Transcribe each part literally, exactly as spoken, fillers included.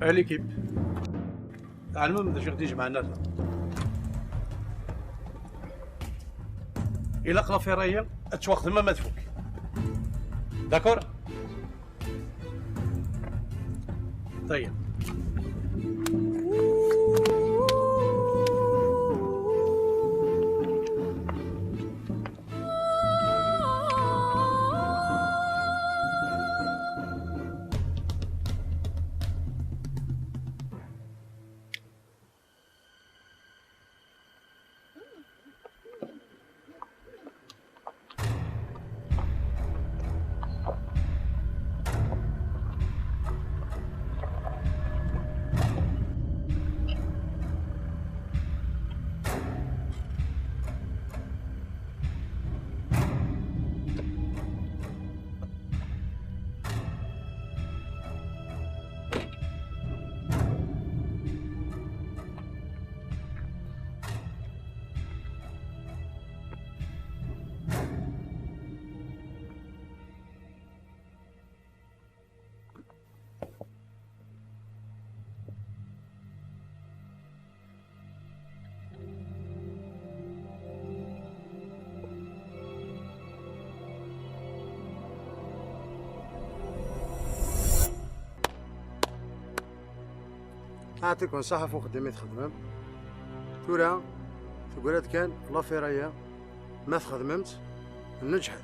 A l'équipe, tɛelmem d acu i ɣ-d-ijemɛen ar da? Ilaq l'affaire-agi ad tettwaxdem ama tfuk. D'accord? Ṭeyyeb. Aɛṭikum ṣṣeḥḥa ɣef uxeddim i txedmem. Tura, teggra-d kan l'affaire-aya, ma txedmem-tt, neǧḥet.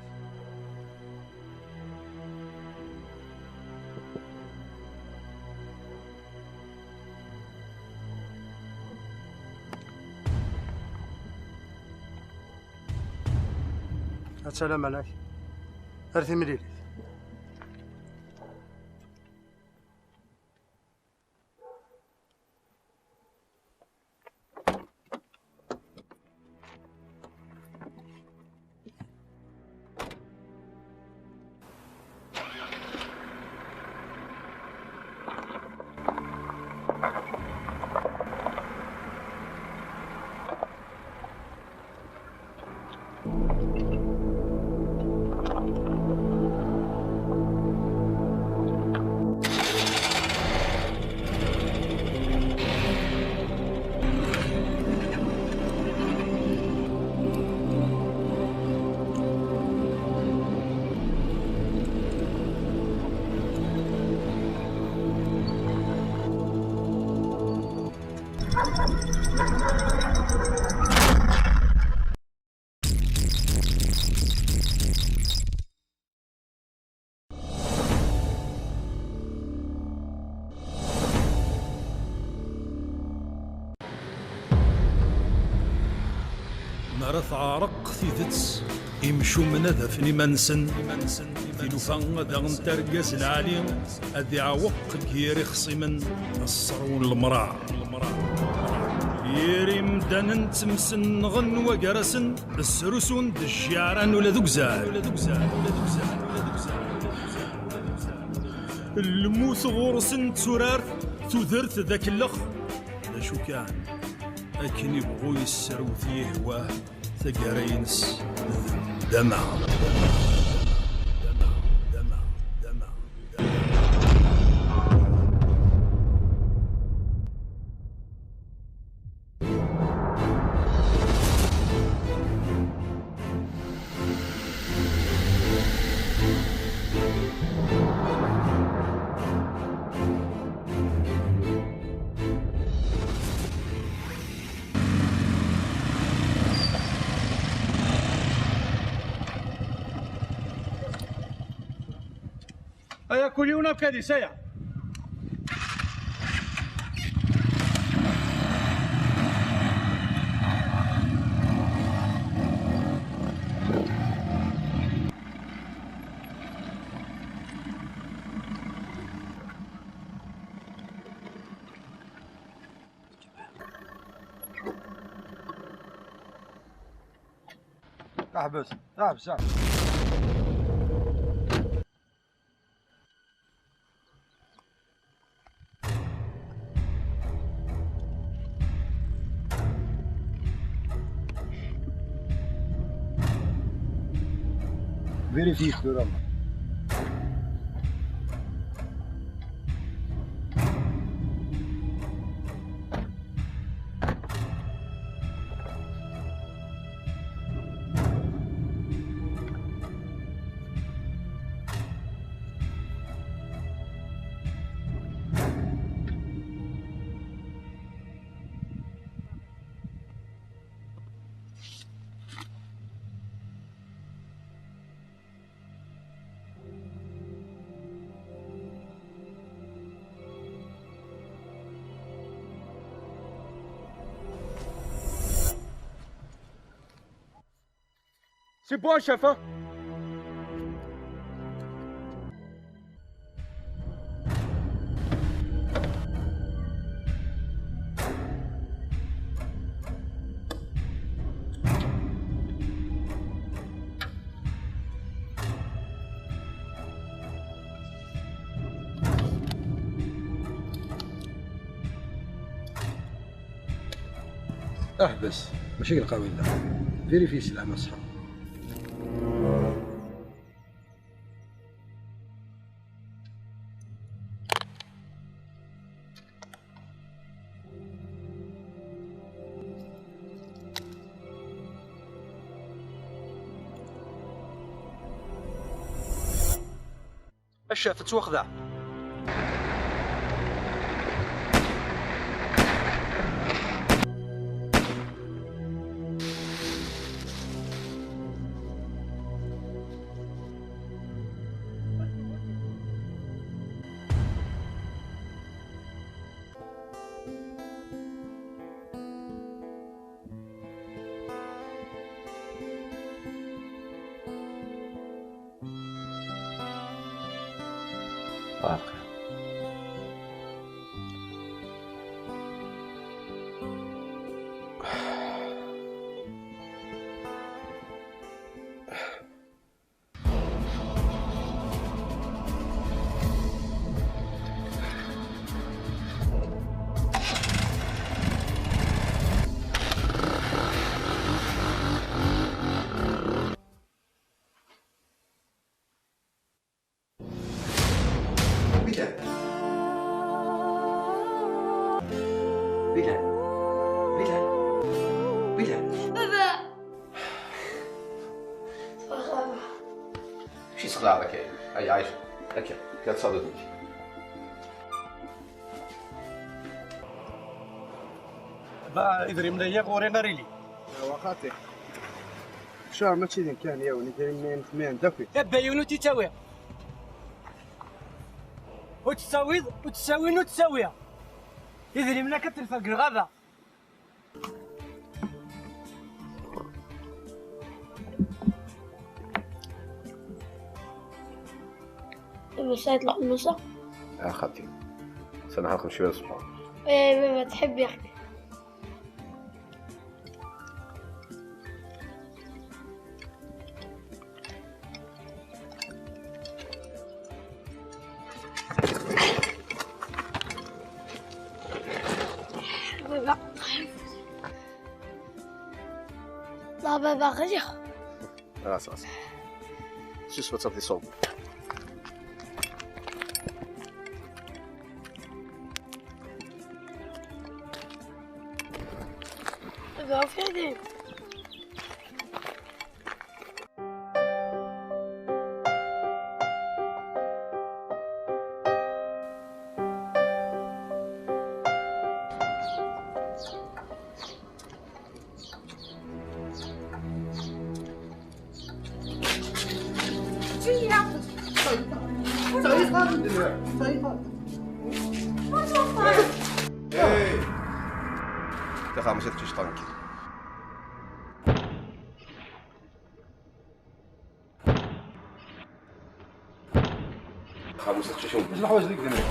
Ad ssalameɣ-ak. Ar timlilit. Mi ara teɛreq tidet, imcumen ad afen iman-nsen, tilufa ad aɣent argaz lɛali, ad iɛweq deg yir ixṣimen, aṣṣerw n lemraṛ. Yir imdanen ttemsennɣen wagar-asen, srusun-d cciɛran ula d ugzal. Lmut ɣur-sen d turart, tudert d akellex. D acu kan, akken ibɣu yesserwet yihwa, taggara-ines d nndama. Aya, kul yiwen akk ad isaya. احبس، احبس، احبس. Vérifier tura. C'est bon, chef, hein? احبس، ماشي القاوي لا. Vérifier سلعة ما صحا. الشاف تتوخدع. Bilal. Bilal. Bilal. Bilal. Baba. Baba. شو يسخن على كاين؟ هيا عايش. هكا. كان تصدق انت. با إذا ريم ليا غوري ناري لي. واخاتي. شو ما تشيدين كان يا وني كريم من من دافي. يا بيونو تيتاوي. وتساوي، وتساوي، وتساوي. إذا ريم لك تلفق الغابة. مساعد الحمصة. يا خالتي، سنة حلقة شوية الصباح. إيه، بما تحب يا أخي. بابا. لا، بابا، غير. خلاص، خلاص. شو اسمه تصدي صوب؟ بابا، في عيدين. Hey! تخا ما شفتش طنكي. خمسة شهور. مش الحوايج اللي قدامك.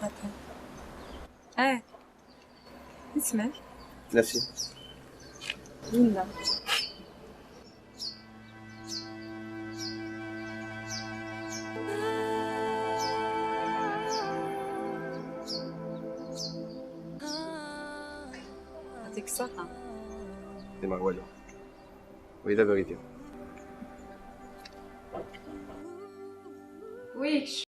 Attends. Eh, اسمك؟ نسيم. Linda. يعطيك الصحة. ديما والو. Oui, la vérité. Oui.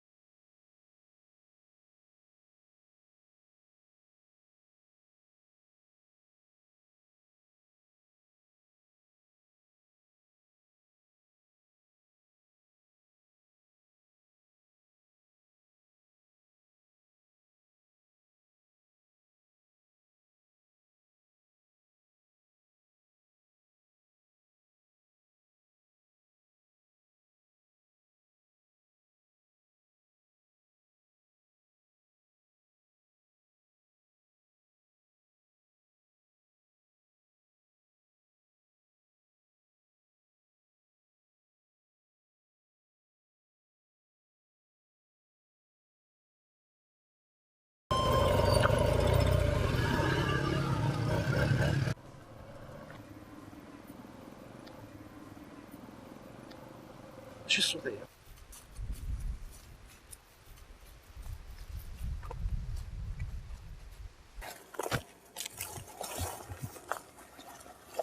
شو الصوت هي؟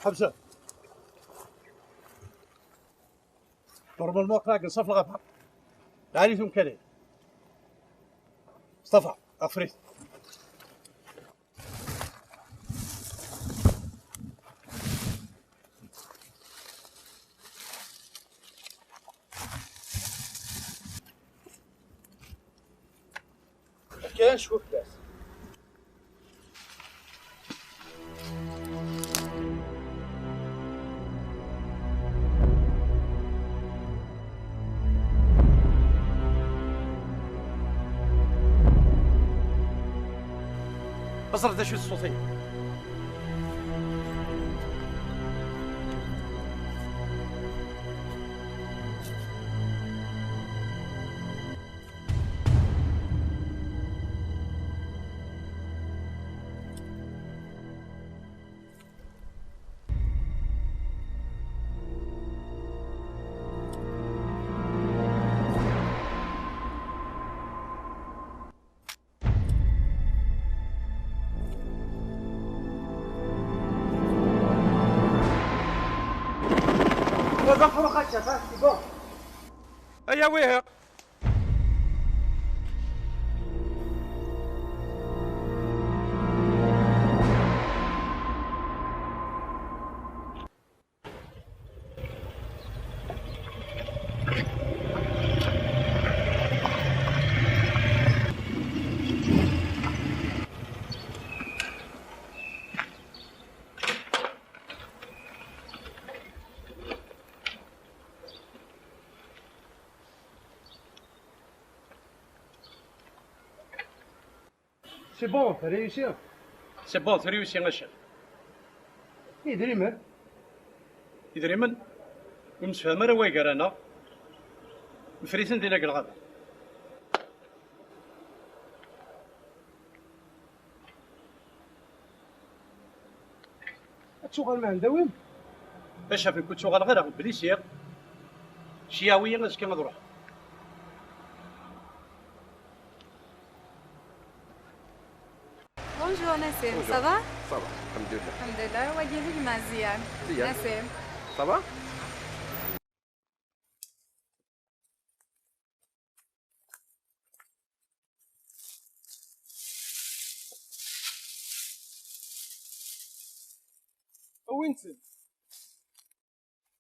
حبسة. Normalement كنا قنصة في الغابة. تعالي ثم كلي. مصطفى، أفريت. كاين شوف بس. بصر دا شو الصوتية. ايا ويهق. C'est bon, t'as réussi. C'est bon, t'as réussi, ma chère. Idrimen. Idrimen? Ur nemsefham ara way gar-aneɣ. Neffer-iten di lagel ɣaba. Ad tuɣalem ɛendawim? Bac af nekk ur ttuɣaleɣ ara, blisiɣ. Ciyawi azekka ad ruḥeɣ. Bonjour Nassim, ça va? Ça va, الحمد لله. الحمد لله. Wagi d gma Ziyan. Ziyan. Nassim. Ça va? Awin-ten.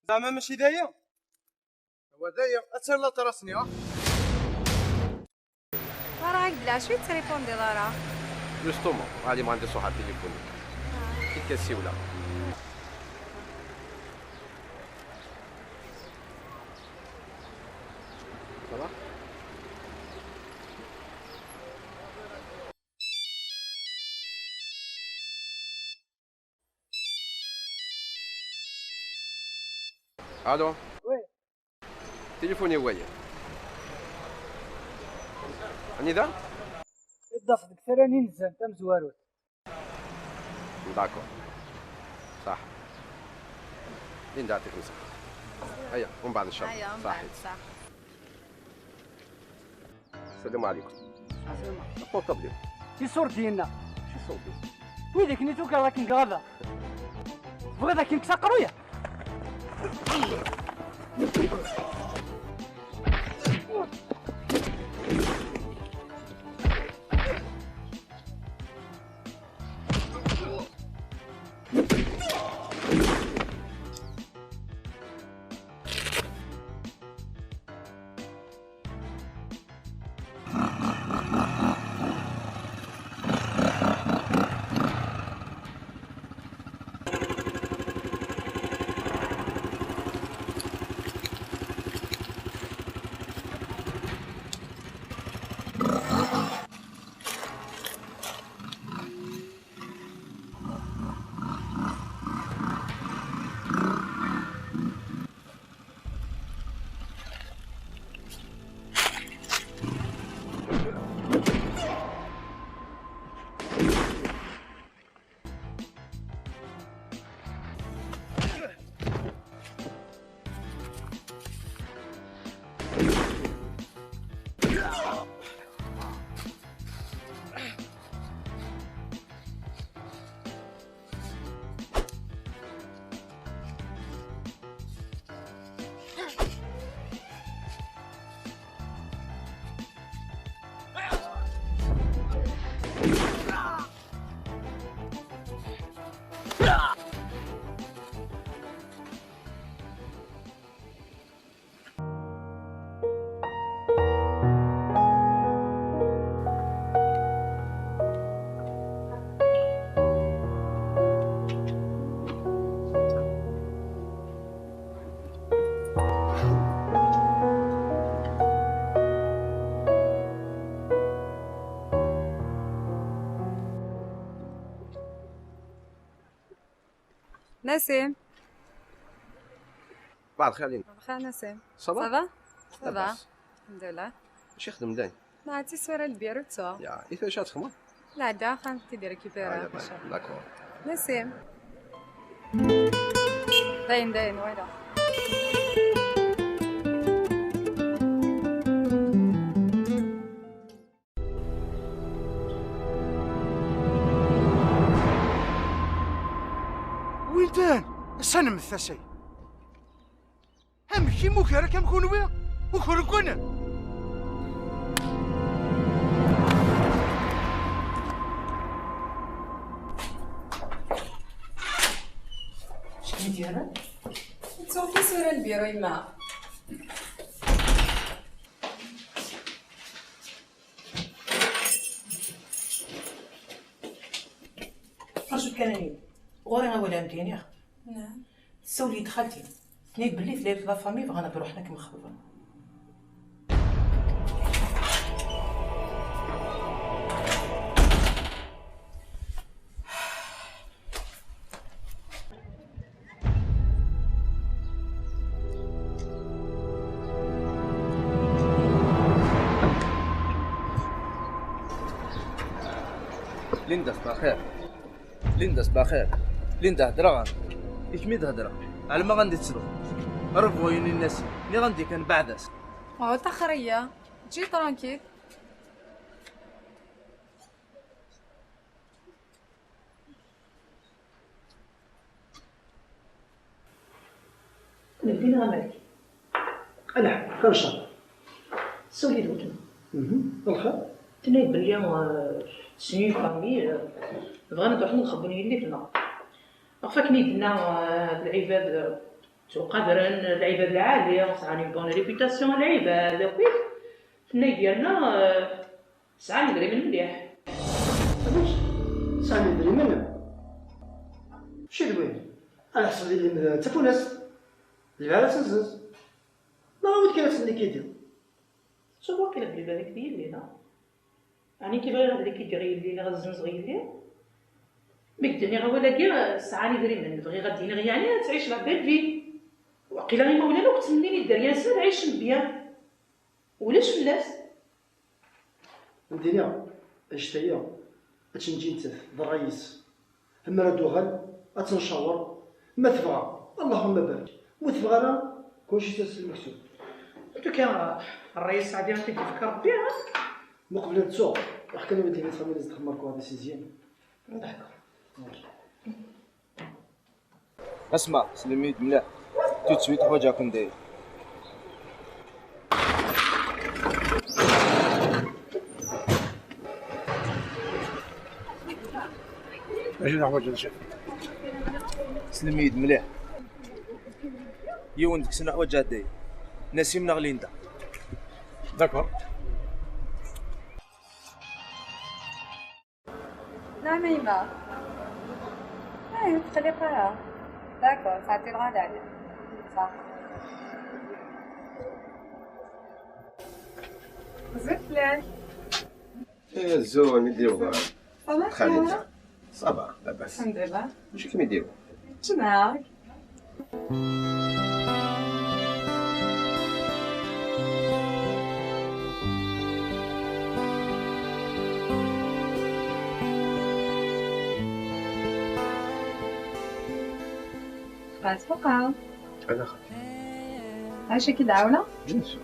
Zeɛma mačči d aya? Wa d aya. Ad terr la trace-nni, ah. Ɣer-ak d lɛecc ur tettripundiḍ ara. Justement, Ali ma عندي صوحة تليفوني. Kika siwla. Ça va? Allô? Oui. Tilifun-iw waya. Anida? Iddas deg tara n inzan tamezwarut. D'accord. Saḥ. Linda, يعطيك الصحة. هيا، ومن بعد إن شاء الله. هيا، ومن بعد، صحيت. صح. السلام عليكم. السلام عليكم. البورطابل. Iṣurdiyen-a. Iṣurdiyen. Wid akken i tugareḍ akken ɣada. Tebɣiḍ akken kkes aqerruy-a? Nassim. Bɛed xir, Linda. Bxir Nassim. Ça va? Ça va. Ça va. Labas. Alḥemdulillah. Acu ixdem dayen? Nɛetti sura lbiru d tura. Ya, i tura acu ad txedmeḍ? Lɛedda axxam, ti di récupérer. Ah, d'accord. Nassim. Dayen, dayen, wala. Wintan, ass-a nemmet tasa-yi. Amek imugar akka am kunwi? Ukren-ken! Acu i d-yerran? Ttuɣ tisura n lbiru, yemma. Rju kan a Nini. Ɣur-i awal ad m-d-iniɣ. Naɛam. Tessawel-iyi-d xalti. Tenna-yi-d belli tella la famille bɣan ad ruḥen ad kem-xeḍben. Linda, صباح الخير. Linda, صباح الخير. Linda, hedreɣ-am. I kemm i d-hedreɣ. Ɛelmeɣ anda i tettruḥ. Rebɣu-yi-n inna-s. Nniɣ-am-d kan beɛd-as. Oh, ṭaxer-iyi. Ǧǧi-yi tranquille. Nebdi neɣ amek? Ala, xir ncallah. Sawel-iyi-d weltma. Mhm. Lxir? Tenna-yi-d belli, euh, c'est une famille, euh, bɣan ad ruḥen ad xebbun yelli-tneɣ. Ɣef akken i d-tenna, euh, d lɛibad, euh, ttwaqadren, d lɛibad lɛali, sɛan une bonne réputation, lɛibad, akk. Tenna-yi-d yerna, euh, sɛan idrimen mliḥ. Amek? Sɛan idrimen? Mačči d win. Ad ḥseb idrimen d tafunast. Lbal ad tezzenz. Neɣ awi-d kan ad tt-nlikidi. Ttuɣ waqila belli barik d yelli, neɣ? Ɛni ki bɣiɣ ad likidiɣ yelli, neɣ ad zzenzeɣ yelli? Mi k-d-nniɣ awal-agi, sɛan idrimen. Bɣiɣ ad d-iniɣ, yeɛni ad tɛic la belle vie. Waqila imawlan akk ttmennin i dderya-nsen ad ɛicen bien. Ulac fell-as. Am d-iniɣ, annect-agi, ad tt-neǧǧ nettat d ṛṛay-is. Mi ara d-tuɣal, ad tt-ncaweṛ. Ma tebɣa, Allahumma barik. Ma tebɣa ara, kulci s lmektub. En tout cas, ṛṛay-is ɛad ad t-id-yefk Ṛebbi, ha? Muqel ad ttuɣ, ruḥ kan i waddi-nni txedmeḍ zedɣ Marco di sixième. D'accord. Asma, slem-iyi-d mliḥ. Tout de suite, ḥwaǧeɣ-ken dayi. Acu neḥwaǧ ad nečč? Slem-iyi-d mliḥ. Yiwen deg-sen ḥwaǧeɣ dayi. Nasim neɣ Linda. D'accord. نعم يما. ايه، تقلق لها. داكور، تعطي الغالي عليها. صح. زفلان. ايه، زول، ندير بقى. صباح خالد. الخير. صباح، لاباس. الحمد لله. شو كم يديروا؟ شنو هاك؟ بقات فوقها. هذا خير. عايشة كي العاونة؟ Bien sûr.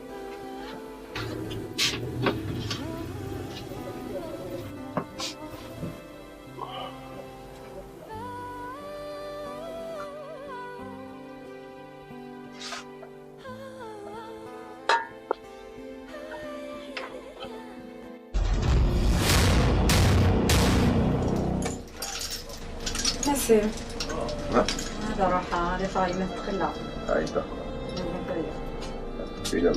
ميرسي. ها؟ هذا راح، هذا فاينة تخلى. هاي دخل. فينا.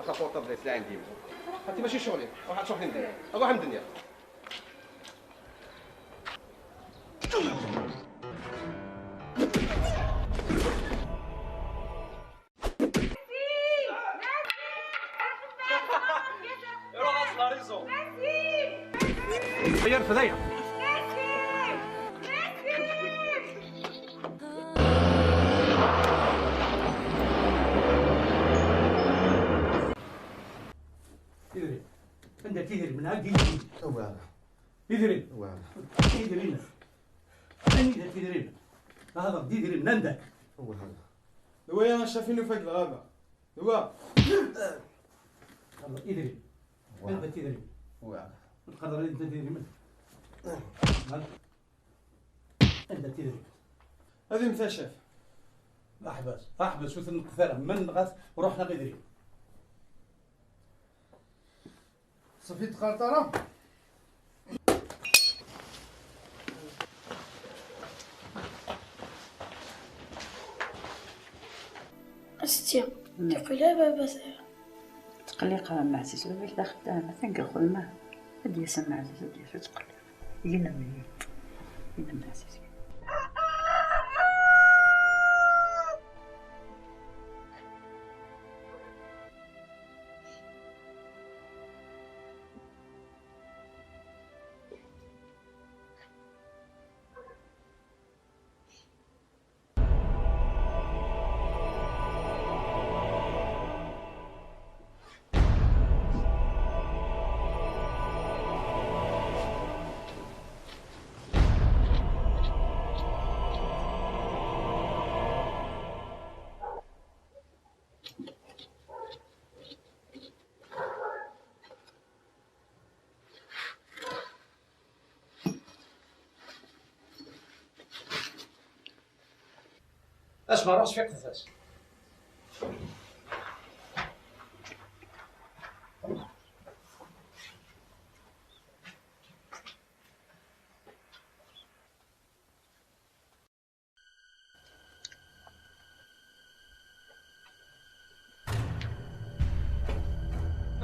اخا بورطابل سلا عندي. هاتي ماشي شغلي، روح تشوف لي ندير. روح عند الدنيا. غير فدايا. تدري، عندك تدري من هاك يجي. هو هذا. تدري. هو هذا. تدري. أنا إذا تدري. هذا تدري من عندك. هو هذا. هو يا شافيني فوق الغابة. هو. يلا، إدري. واه. أنت تدري. واه. تقدر أنت تدري منه. ها؟ أنت تدري. هذه مثال شاف. احبس، احبس، وثن القفالة. من غاث روحنا غير دري. صافي تقرطرة. أستي، مم. تقولي بابا سير. تقليق مع عزيز، ولا بك داخل دار، فين كنقول ما. هدي يا سما عزيز، هدي يا تقليق. يلا مني. يلا من عزيز. Asma ruḥ sfiqet-as.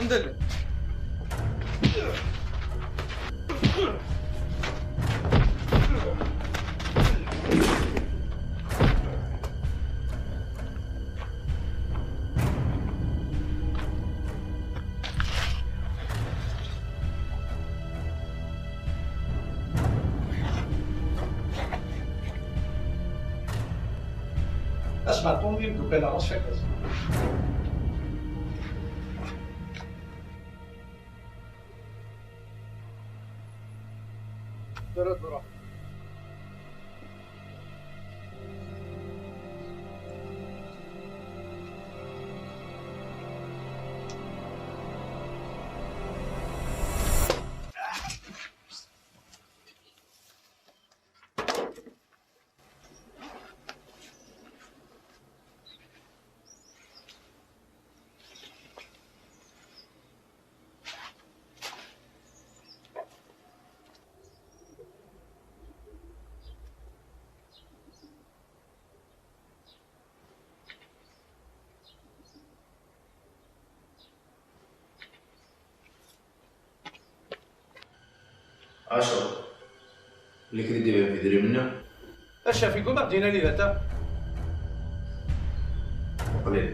Anda llan? Asma ṭum imeddukal-a ɣas fakk-as. Acu? Lekrid iban deg idrimen-nni? Acaf, iguma ɣ-d-yini anida-t. Qlil.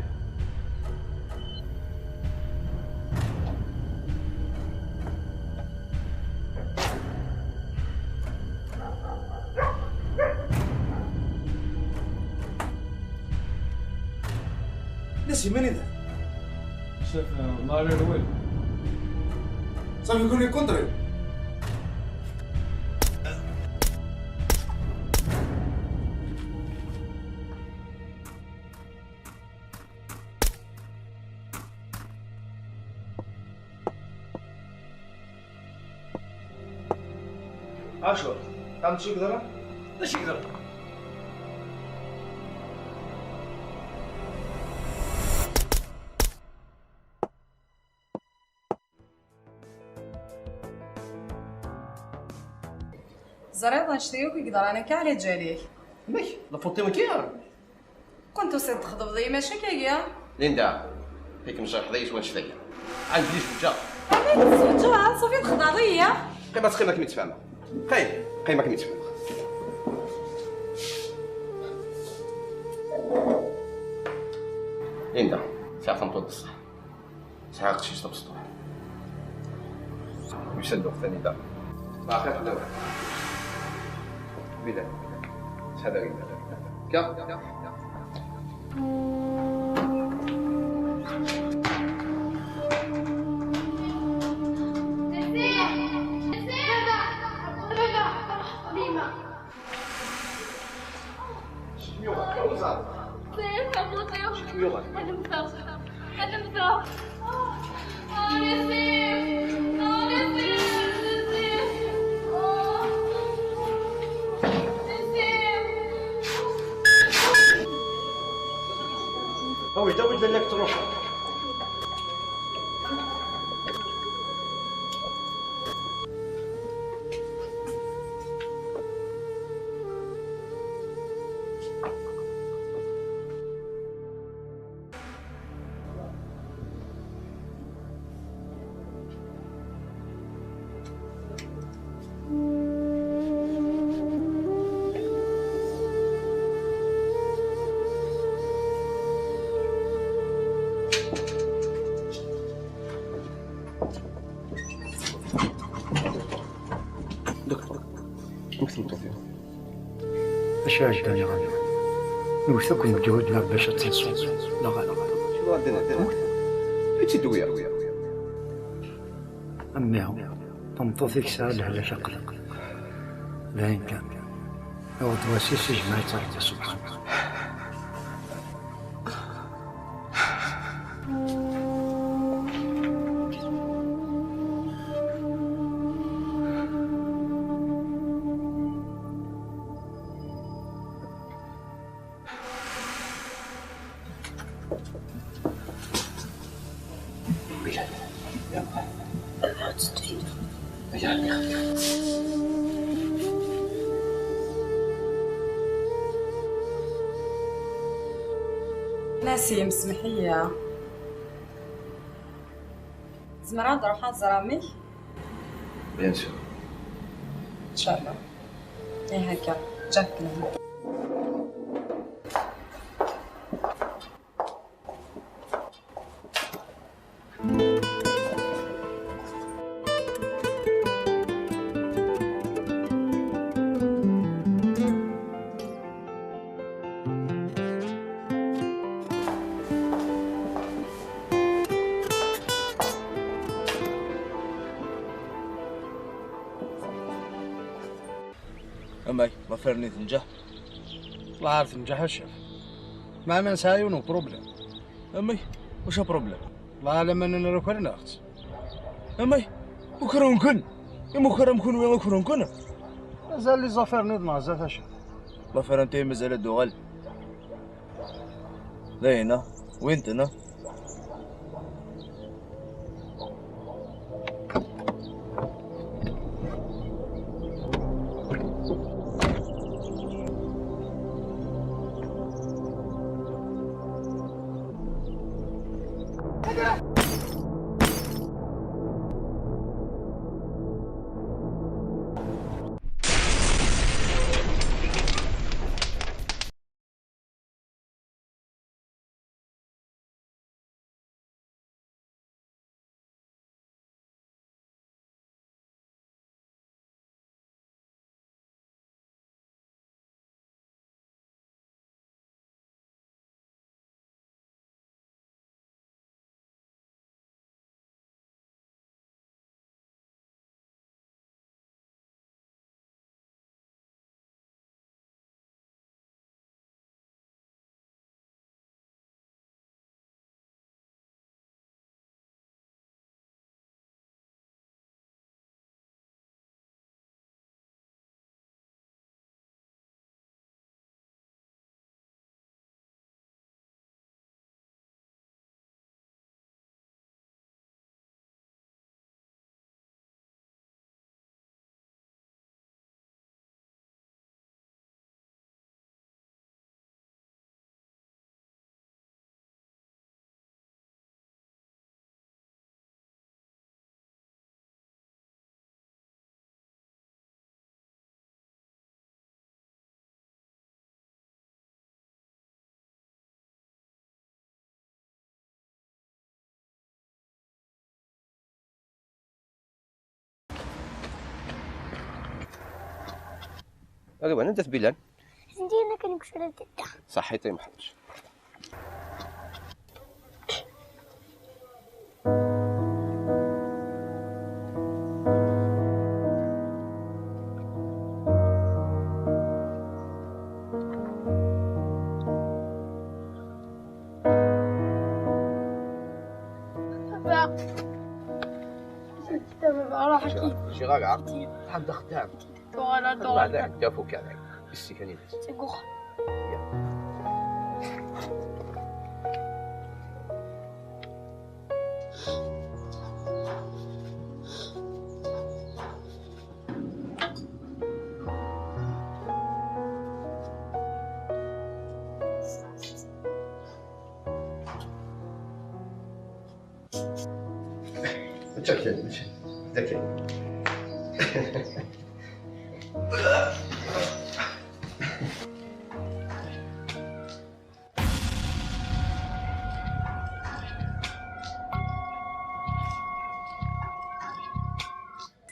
Nasi, mani da? Chef, euh, Marie Louis. Ça veut dire qu'on est contre. Acu? Tam tsigdra? D acu i yeḍran? Ẓriɣ annect-a akk i yeḍran akka ɛla ǧal-ik. Amek? La faute-iw nekk? Kont tusiḍ txeḍbeḍ-iyi mačči akka-agi. Linda, akken jerḥeḍ-iyi s wannect-agi. Ɛni tezweǧeḍ? Ɛni tezweǧeḍ? Ṣafi txedɛeḍ-iyi. Qqim ad teqqim akken i ttfehmeɣ. Qqim, qqim akken i ttfehmeɣ. Linda, sɛiɣ tameṭṭut d ṣṣeḥ. Sɛiɣ aqcic d abesṭuḥ. Yusa-d lweqt anida. Maɛqil fell-awen. Bila. Ttḥadar iman-ik. Ka? Awi-d, awi-d l'électrocchoc. Acu ɛeddan iɣallen? Iwet akk lmeǧhud-nneɣ bac ad tenṣu, neɣ ala? Acu ɛeddan? Ur tt-id-wwiɣ. A mmi, tameṭṭut-ik tesɛa lehlak aqlaq. D ayen kan. Iwweḍ wass-is, ijmeɛ-itt Ṛebbi subḥanahu. Nasim, semḥ-iyi. Zemreɣ ad ruḥeɣ ad ẓreɣ mmi-k? Bien sûr. Inchallah. Ihi akka, ǧǧiɣ-k lehna. Amek, l'affaire-nni tenǧeḥ? Lɛar tenǧeḥ a ccaf. Meɛna nesɛa yiwen uproblem. Amek? Wacu problème? Lɛar lamana nra ukren-aɣ-tt. Amek? Ukren-ken? Imuker am kunwi ukren-ken? Mazal les affaires-nni d-neɣza taca. L'affaire-nni mazal ad d-tuɣal. Dayen, ah? Win-ten, ah? هذا وين انت سبيلان؟ زين، انا كان يكشف لك. صحيت يا محمد. بابا. بابا، راح أكيد. شي غاكا؟ أكيد. حد خدام. طوالة، طوالة. بعد عندي فوق هذاك. السكاني. C'est bon. It's okay, it's okay.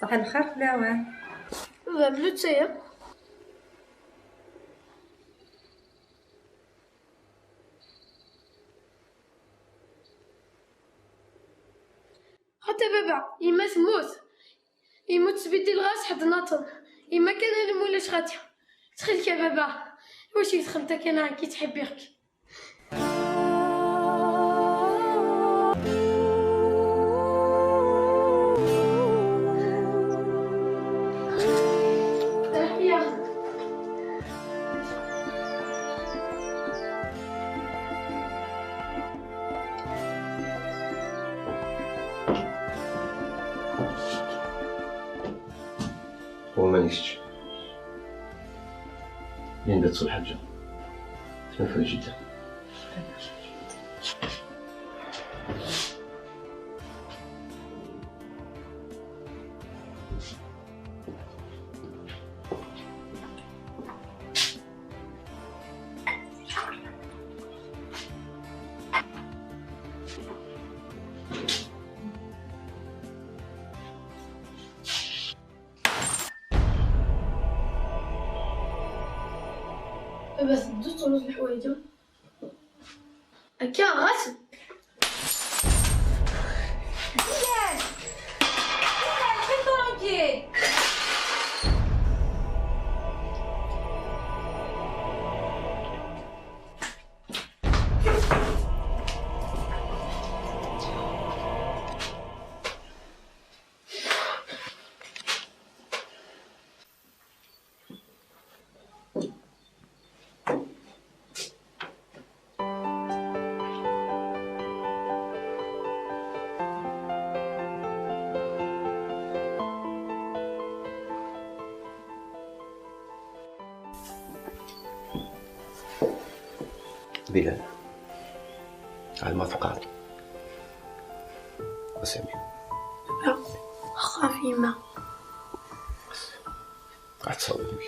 صباح الخير فلاوة. Baba, llu-tt aya. Xaṭi baba, yemma temmut. Yemmut sbiddi lɣas ḥedd naṭen. Yemma kan alem ulac xaṭi. Ttxil-k a baba, iwacu i txemt akken ɛenki ttḥibbiɣ-k. Mani kečč. Linda d Sulḥaǧa. Tnafel jidda. Baba, teddu tṛuẓ leḥwayeǧ-a. Akka, ɣas. Bilal! Bilal, fais tranquille! Bilal, ɛad ma tfeqɛeḍ. A Sami. Xaf yemma. Ad tṣabiḍ.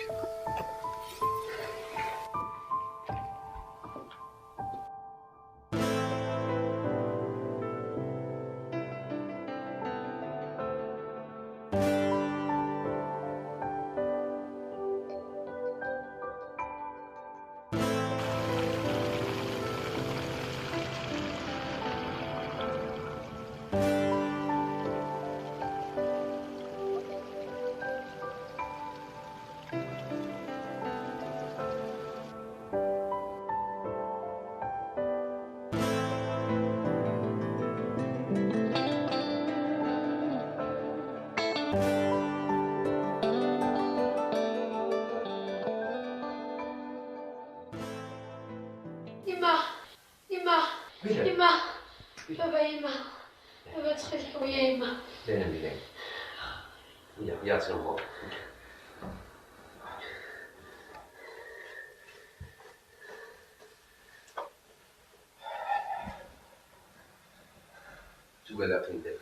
Yemma, yemma, yemma, baba, yemma, baba, ttxil-k, ḥwi-yi a yemma. لا، لا، لا. يا، يا سلام. Tugad akken d-,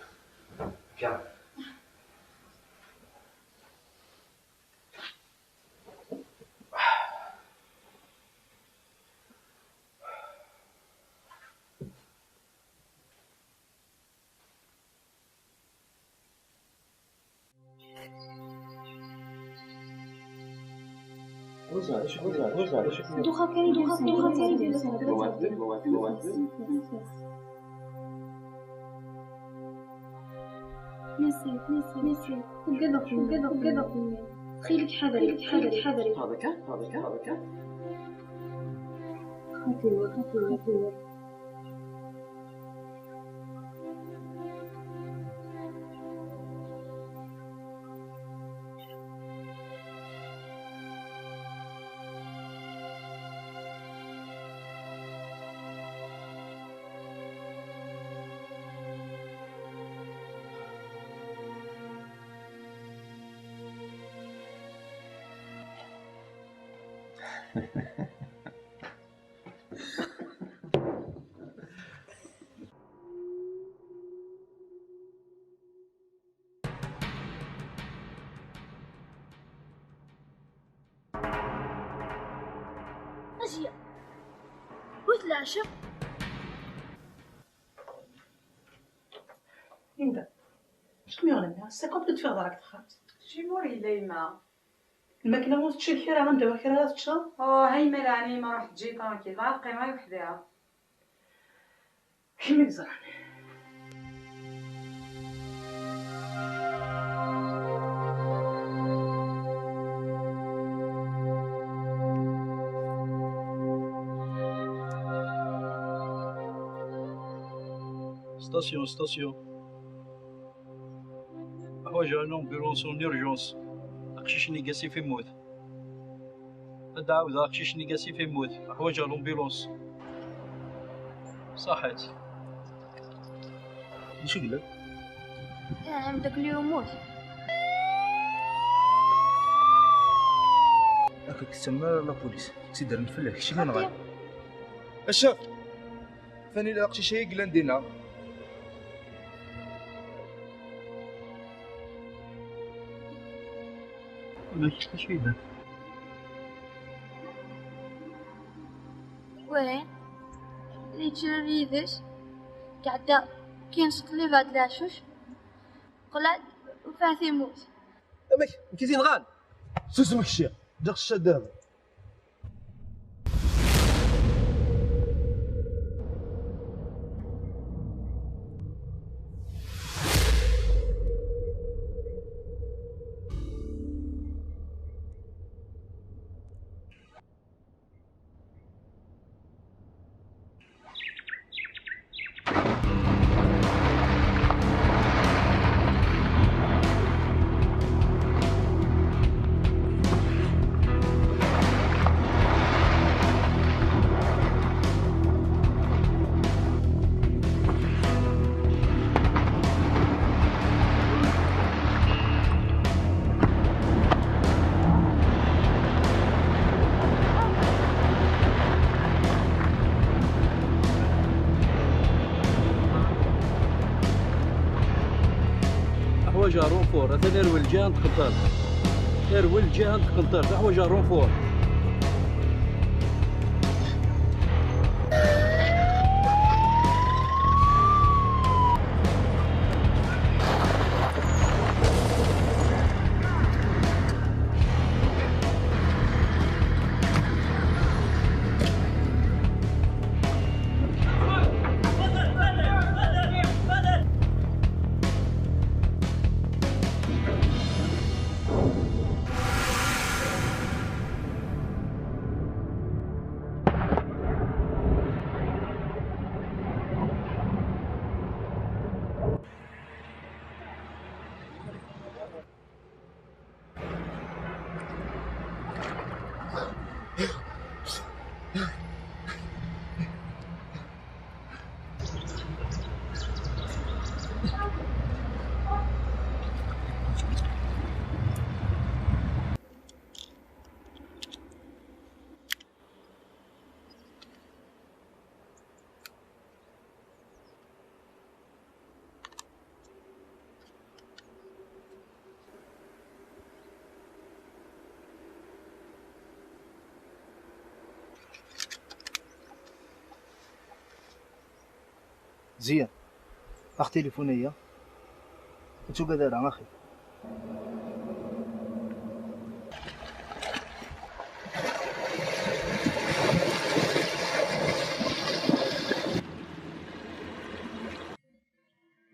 kan. دوخا كاين، دوخا كاين، دوخا كاين. نسيت، نسيت، نسيت. وقلق، وقلق، وقلق. خيلك حذري، خيلك حذري، حذري. هذا كان، هذا كان، هذا كان. خطير، خطير، خطير. أجي. قلت العشاء. ليندا، شكون يغلبني؟ سي كومبلي تفيض راك تخاف. شي مور يلا يما. الماكلة مو تشري كرا، غندير كرا تشرب. اه، هاي مال عيني ما راح تجي ترانكيل، ما غير وحدها. كمل زرعنا. Station, station. Ḥwajeɣ une ambulance en urgence. Aqcic-nni qas yif yemmut. Ad d-ɛawdeɣ, aqcic-nni qas yif yemmut. Ḥwajeɣ l'ambulance. Ṣaḥit. D acu yellan? Ah, ameddakel-iw yemmut. Ur k-ttamen ara la police. Ttidren fell-ak, kečč i nɣan. Acaf! Fani d aqcic-agi yellan dinna. Ulac acu yellan. Wihin, yettrar yid-s, iɛedda kan s ṭṭlib ɣer leɛcuc, qleɛ-d, ufiɣ-t yemmut. Amek? Nekk i t-yenɣan? Susem kečči, ǧǧiɣ ccadab. Ḥwajeɣ renfort, atan irwel lǧiha n tqenṭert. Irwel lǧiha n tqenṭert, ḥwajeɣ renfort. Ziyan, ax tilifun-aya. Ur ttugad ara, axi.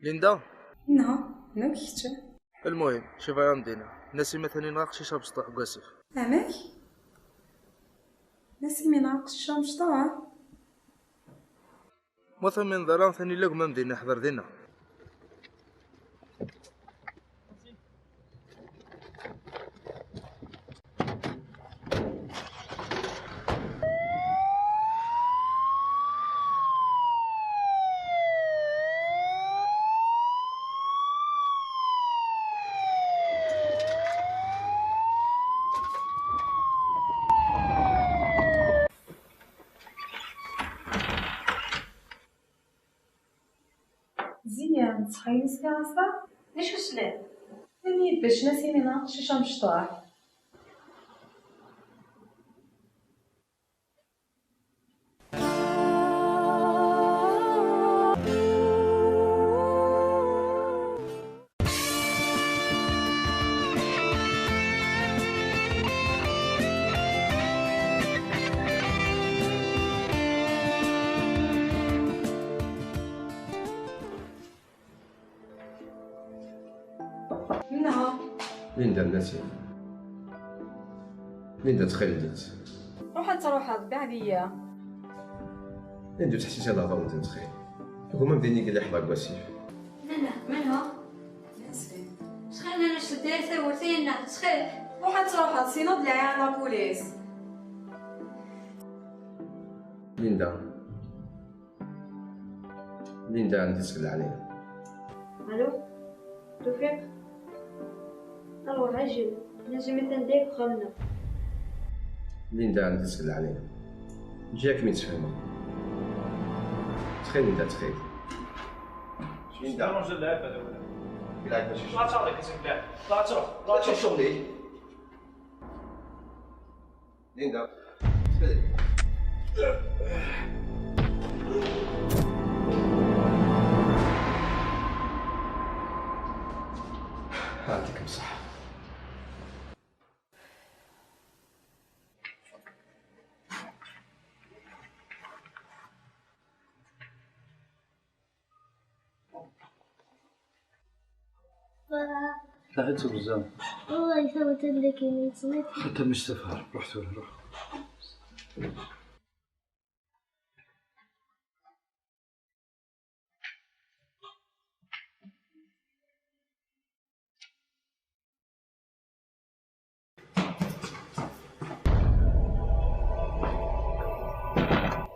Linda? Neha, amek kečč? Lmuhim, Ciba am dina. Nasima tani neɣ aqcic amecṭuḥ deg wasif. Amek? Nasima neɣ aqcic amecṭuḥ? Ma tumineḍ ara, tani la gma-m dinna, ḥḍer dinna. Ziyan, tṣeḥḥa-yi sliɣ ass-a? D acu sliɣ? Ini-d bac Nasima neɣ aqcic amecṭuḥ. Menha? Linda, Nasima. Linda, ttxil-k. Ruḥ ad truḥeḍ, beɛd-iyi. Linda, ur ttḥessis ara ɣer-wen, ttxil. Gma-m din i yella ḥḍer deg wasif. Menha? Menha? Ttxil, nnan-as tedda tawwurt-inna, ttxil. Ruḥ ad truḥeḍ, sinaw d lɛi n la police. Linda. Linda, ɛni tesbel ɛni? Allô? Tewfiq? Alors, ɛjel, Nasima atan deg uxxam-nneɣ. Linda, anda-tt lɛali? Eǧǧ-iyi ad kem-id-sfehmeɣ. Ttxil, Linda, ttxil. Linda. Ur nzul lɛib, hada wala. Ilɛib mačči. La ttṛuḥ, la ttṛuḥ. Ccɣel-ik. Linda. يعطيكم الصحة. Baba. Tlaḥi-tt ubezzaw. Baba, yefawet-d akken yettẓid. Xaṭer mec tafar, ruḥ tura, ruḥ.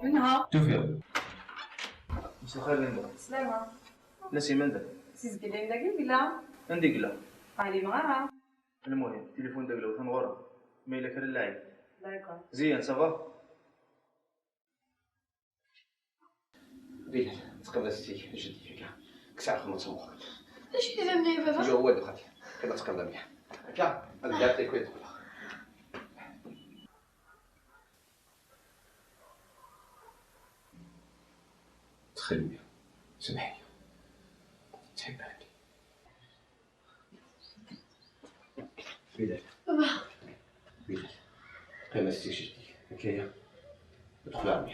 منها. توفيق. مساء الخير، ليندا. سلامة. نسيم، anda? Si zgelli dagi i yella. Anda i yella? Ɛlimeɣ ara. Lmuhim, tilifun d aglaw, atan ɣur-m. Ma yella kra n lɛib. D'accord. Ziyan, ça va? Bilal, tqabel-as-tt-ik jeddi, akka. Kkes ɛerqem ad tmuqel. D acu i d-tenna i baba? Yuɣ wad xati. Qim ad tqabel mliḥ. Akka, ad d-aɣ tayku ad d-qqleɣ. Ttxil-m, semmeḥ-iyi. Ttḥibbeɣ-k. Bilal. Baba. Bilal. Qim ad s-tt-id-ǧǧeḍ. Akka ya. Ddxel ɛemmi.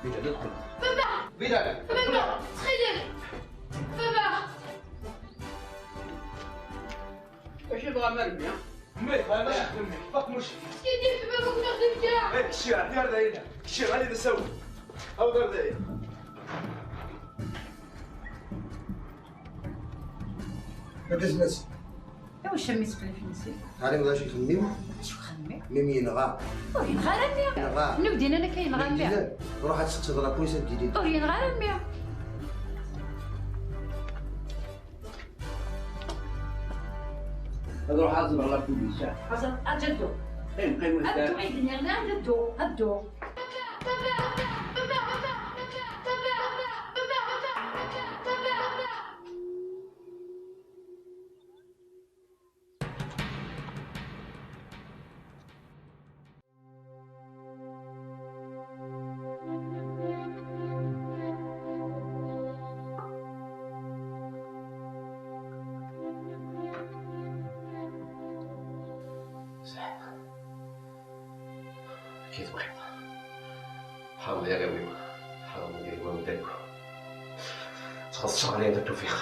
Bilal, ddxel. Baba! Bilal! Baba! Ttxil-k! Baba! Acu yebɣa Malemya? Mmi, bɣiɣ ad xedmeɣ. Faq mucek. Kif baba, ur nexdim kra. Eh, kečči, ɛeddi ar dayen. Kečči, ɣali d asawen. Aweḍ ar dayen. Ad d-asen-as. Iwacu mmi-s fell-ak nsi? Teɛlimeḍ d acu ixemmem? Acu ixemmem? Mmi-m yenɣa. Ur yenɣa ara mmi. Yenɣa. Nubdin anak ay yenɣa mmi. Nubdin. Ruḥ ad tseqsiḍ la police ad d-tili. Ur yenɣa ara mmi. Ad ruḥeɣ ad ẓreɣ la police. Aẓ-, aǧ-, ad dduɣ. Qqim, qqim, ad dduɣ, i d-nniɣ, ad dduɣ, ad dduɣ. Akken tebɣiḍ. Ḥaḍer i arraw-iw, ḥaḍer i arraw n ddaw. Txeṣṣeɣ lɛinda Tufiq.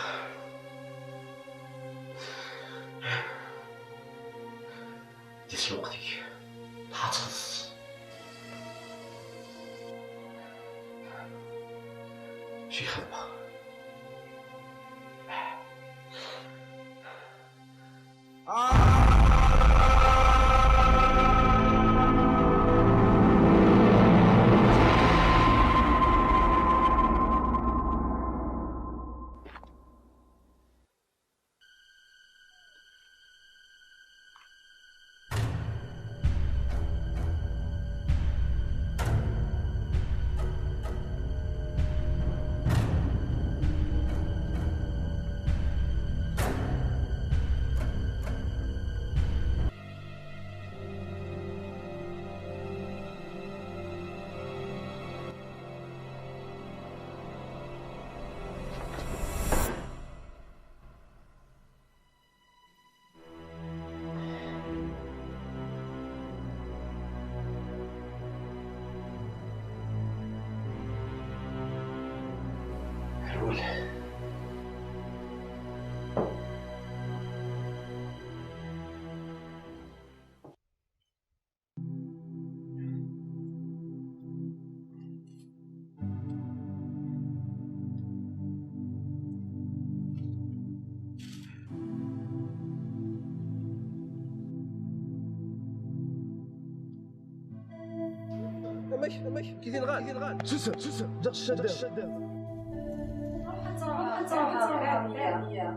Di lweqt-ik, ḥaḍret. Acu i xedmeɣ? Rwel. Amek, amek, kif yenɣan, kif yenɣan. Susem, susem, ǧǧiɣ ccada. Ruḥ ad truḥ, ruḥ ad truḥ, ruḥ ad truḥ.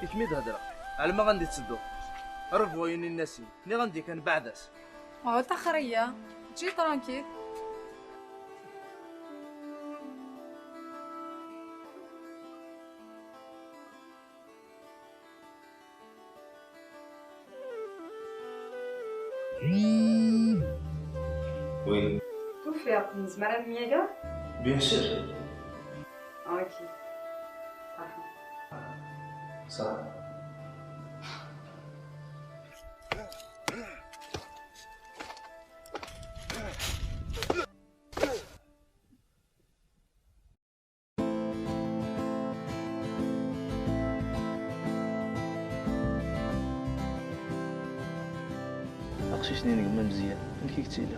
I kem-id-hedreɣ, ɛelmeɣ anda i tettedduḍ. Rebwayen innasin, nniɣ-am-d yakan beɛd-as. Oh, taxriya, ǧǧi tranquille. Oui. Tufiḍ, nezmer ad nemyager? Bien sûr. Ok. Ṣaḥa. Ṣaḥa. Aqcic-nni n gma Mezyan, amek i yettili?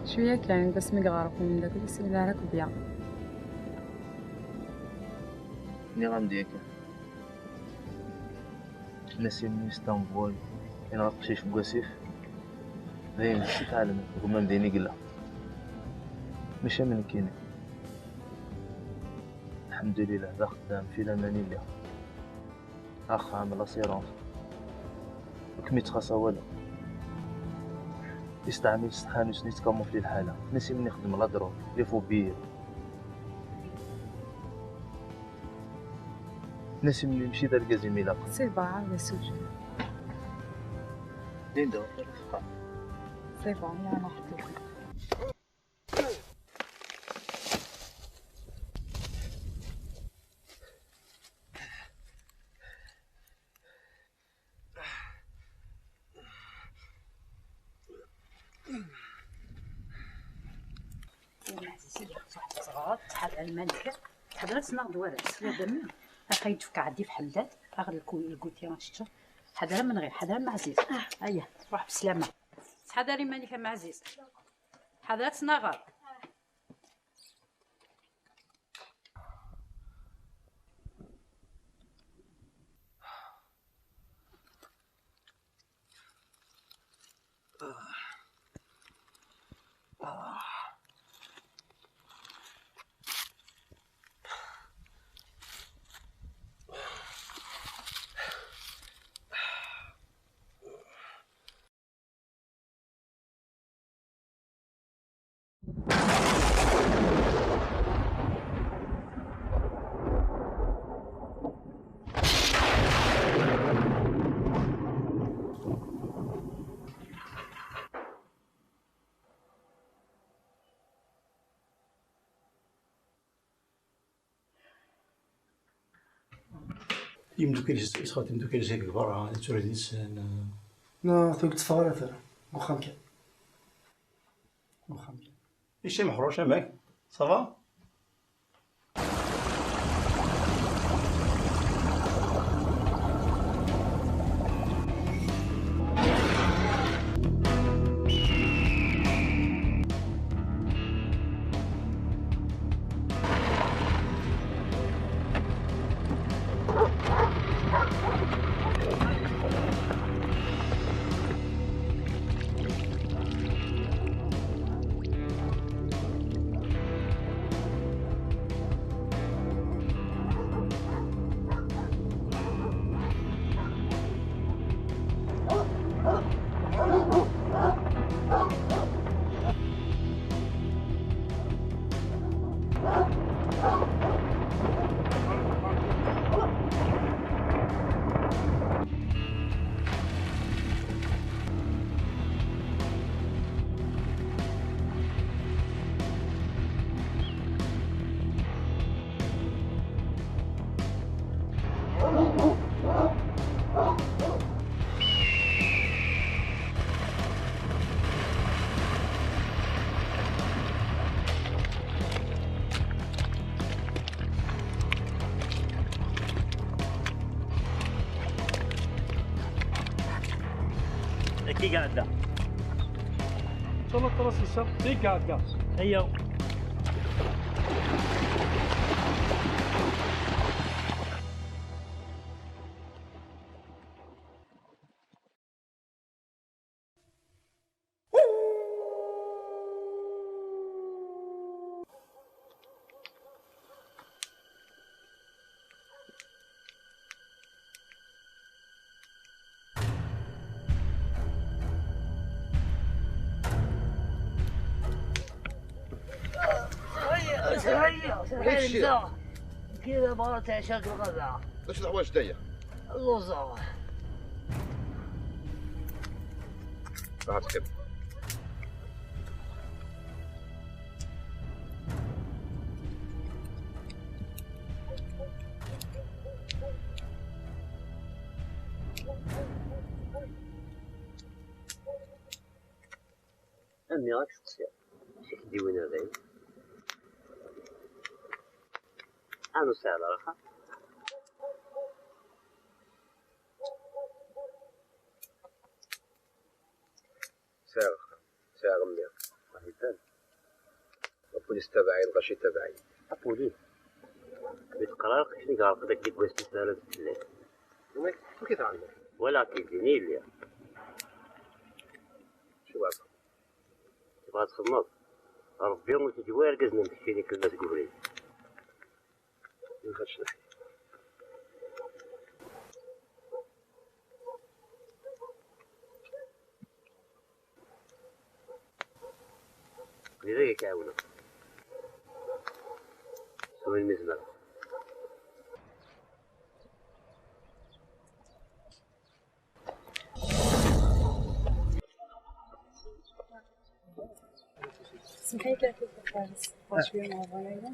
Cwiya kan, deg wasmi i yeɣreq umeddakel, ur yesɛi ara akk bya. Nniɣ-am-d yakan. Nassim-nni Istanbul, yenɣa aqcic deg wasif. D ayen d si teɛlem, gma-m din i yella. Mačči am nekkini. Lḥemdulillah, d axeddam, fi laman i lliɣ. Axxam, l'assurance. Ur kem-ittxaṣṣa walu. Isteɛmil s tḥanut-nni tettkamufli lḥala. Nassim-nni ixeddem la drogue, les faux billets. Nassim-nni mačči d argaz imi ilaq. C'est bon, عاود اسوجي. Linda, وقيلا تفقع. C'est bon, لا، ما حطيتش. يا عزيزي، واحد الصغار، شحال على الملك، حضرت ناخذ ورق، يا دمي. أخي يدفك عدي في حمدات، أخذ الكو-، الكوتي، راه شتو. حضر من غير، حضر مع عزيز. هيا، روح بسلامة. حضري مالك مع عزيز. حضرت ناغر. Imeddukal-is, yesɣa timeddukal-is deg berra, ad tura yid-sen. Non, tuget teffeɣ ara terra. Deg uxxam kan. Deg uxxam kan. Ici Meḥruc, amek? Ça va? Aquí gada. Solo tres y sap, sí gada. Ayo. كذا مرة تعيش هاك الغذاء. اش الحوايج دايا؟ اللوزة. راح تكب. أمي، راك تقصير؟ شي كديوين هذايا. أنا ساعة راحة. ساعة، ساعة غمية. راح يبان. أبوليس تابعين، غاشي تابعين. أبوليس. بيت قرار، كيف يقرا قدك ديك ويست سنة في الليل. وين؟ وكيف عندك؟ ولا كيديني ليا. شو بعد؟ تبغى تخدمض؟ ربي وتجوي أرقزنا نمشي لك المسؤولين. ما نخافش نحن. لذلك يعاونك. وين مزمر؟ سمحي لي، كيف الحال؟ شوية مع الضميرة.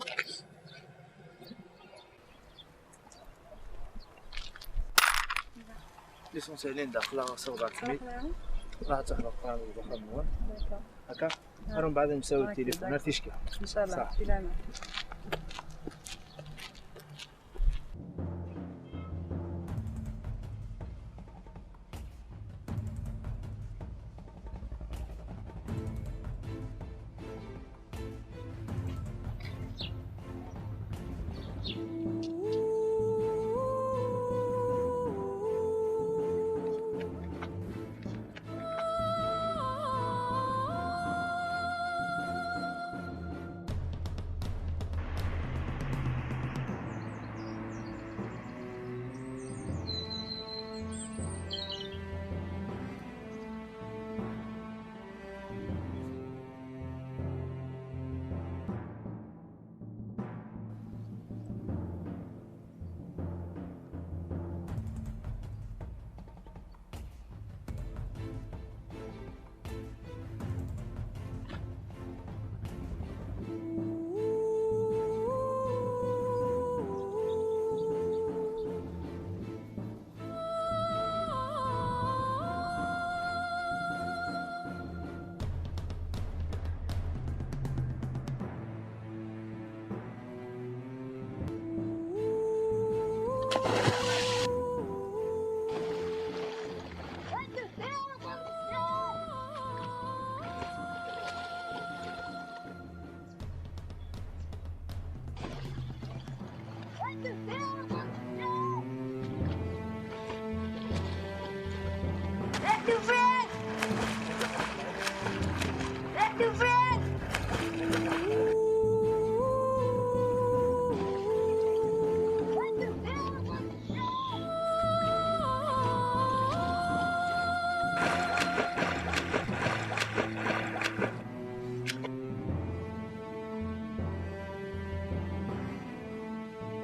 ليسونسيال داخلة صوبة كمي. راه تحرق قران البحر المهم. هكا. آه. راهم بعد نساو التليفون، ما فيش كاع. إن شاء الله. صح. سلامة.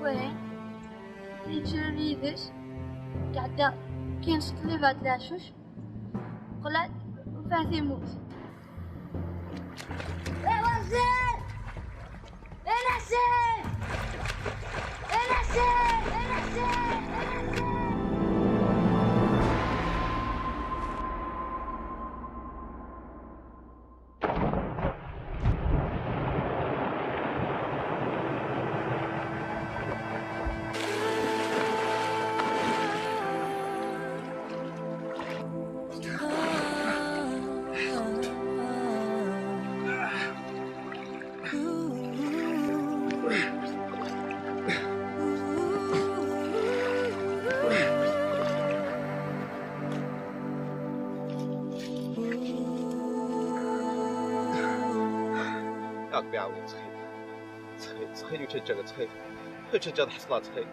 Wahi, yettru yid-s, iɛedda kan s ṭṭliba d leɛcuc, qlad, ufiɣ-t immut. Ay Wazel! Ay Naser! Ay Naser! Ay Naser! Ay Naser! يا ربي عاوني، تخيل، تخيل، تخيل وتجرى، تخيل، وتجرى حصلات، تخيل.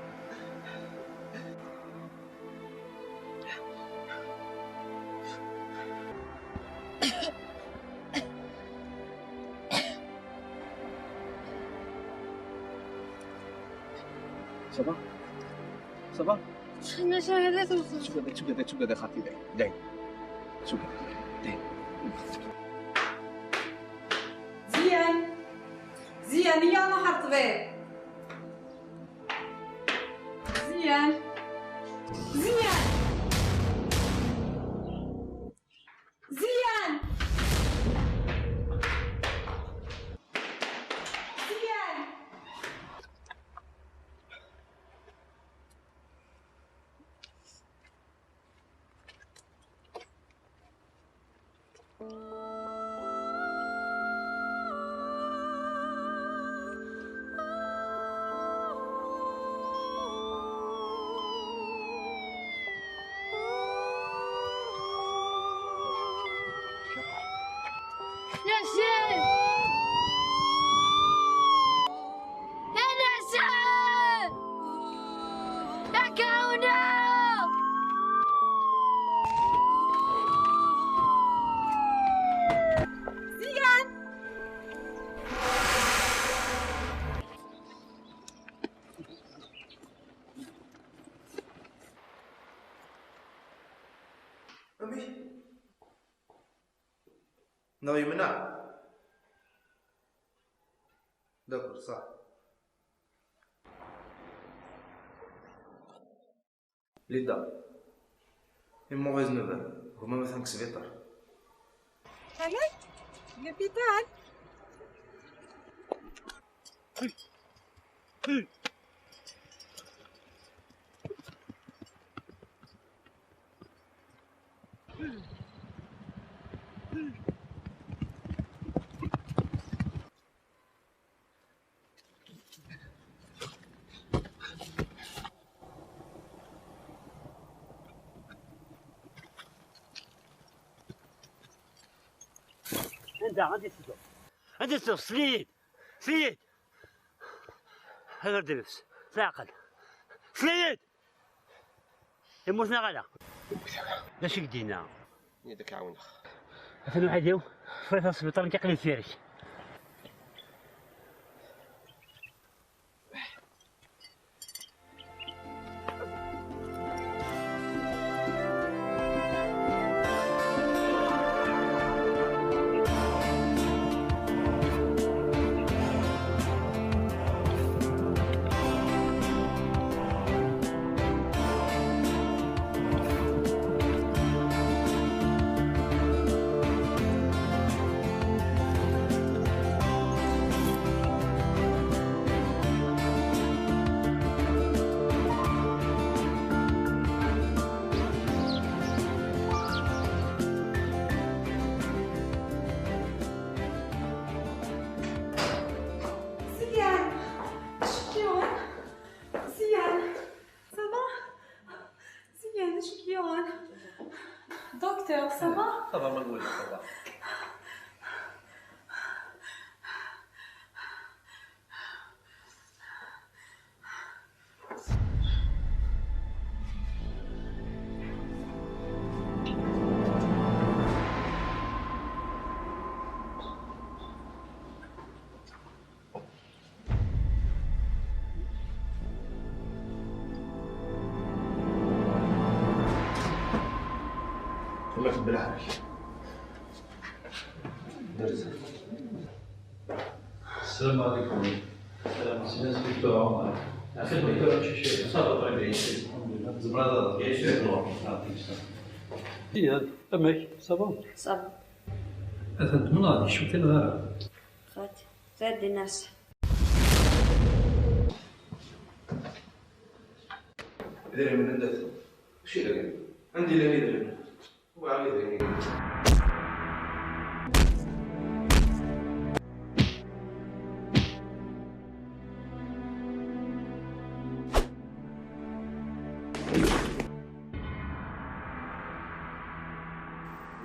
Ça va? Ça va? شكون شاهدات وصلت؟ شكون هذا، شكون هذا، شكون هذا خاطي داي؟ داي. شكون؟ داي. زيان. زيان، يا نهار طبيب. زيان. زيان. زيان. زيان. ياسين! يا نسر! يا كونة! زيان! أمي؟ نو يمنع؟ داكور، صح. Linda, une mauvaise nouvelle. Gma-m atan deg sbiṭar. Ḥalan? L'hôpital? Anda, anda i tettedduḍ? Anda i tettedduḍ? Sel-iyi-d! Sel-iyi-d! Ad d-nefs s leɛqel. Sel-iyi-d! Yemmut neɣ ala? D acu i k-d-yenna? Ini-d ad k-ɛawneɣ. Atan uḥid-iw, ffɣit ɣer sbiṭar, nekk aql-i deffir-k. Ziyan, acu k-yuɣen? Ziyan, ça va? Ziyan, acu k-yuɣen? Docteur, ça va? Ça va, ma nwiɣ, ça va. الله يكبر عليك. السلام عليكم. السلام عليكم. سي الانسبكتور عمر. اخي الدكتور تشيشي، صافي طريق عيسى. الحمد لله. زمرة هذا. يعيش النور. يعطيك الصحة. إيه، أمك، صافا؟ صافا. أثنت من هذه، شو كان غير؟ خاتي، زاد الناس. إذا من عندك، شيء لك. عندي لا إذا.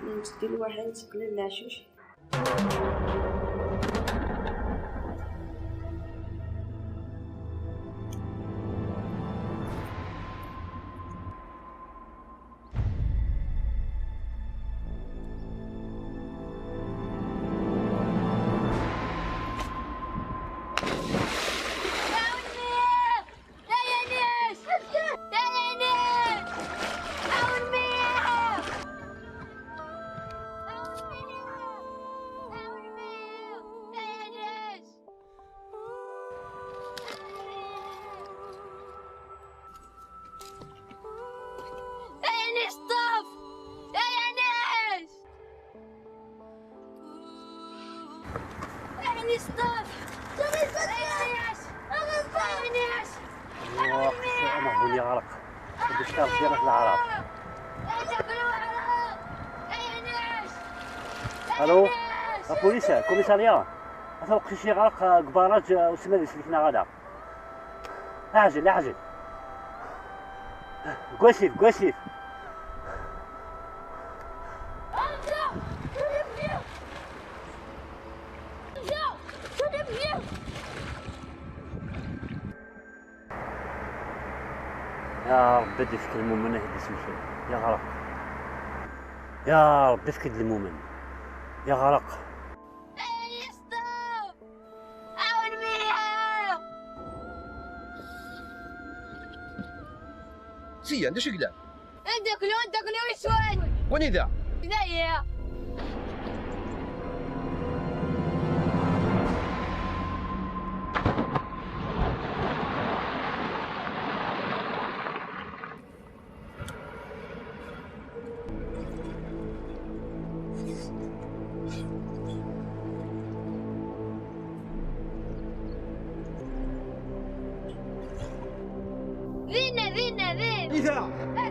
نمسك الواحد، نسكن العشوش. أنا هوني غرق. بدي أشتغل في العرب. ألو؟ البوليس، الكوميساريا. أتوقع شي غرق، آه، كباراج، آه، وسمادي سلكنا غدا. أعجل، أعجل. كواسيف، كواسيف. يا ربي، دي فكر المؤمن هدي سمشي. يا غرق. يا ربي، فكر المؤمن. يا غرق. سيا، عندك شي كلام؟ عندك لون، عندك لون يسود. وين إذا؟ لا، يا. Dinna, dinna, din. إذا.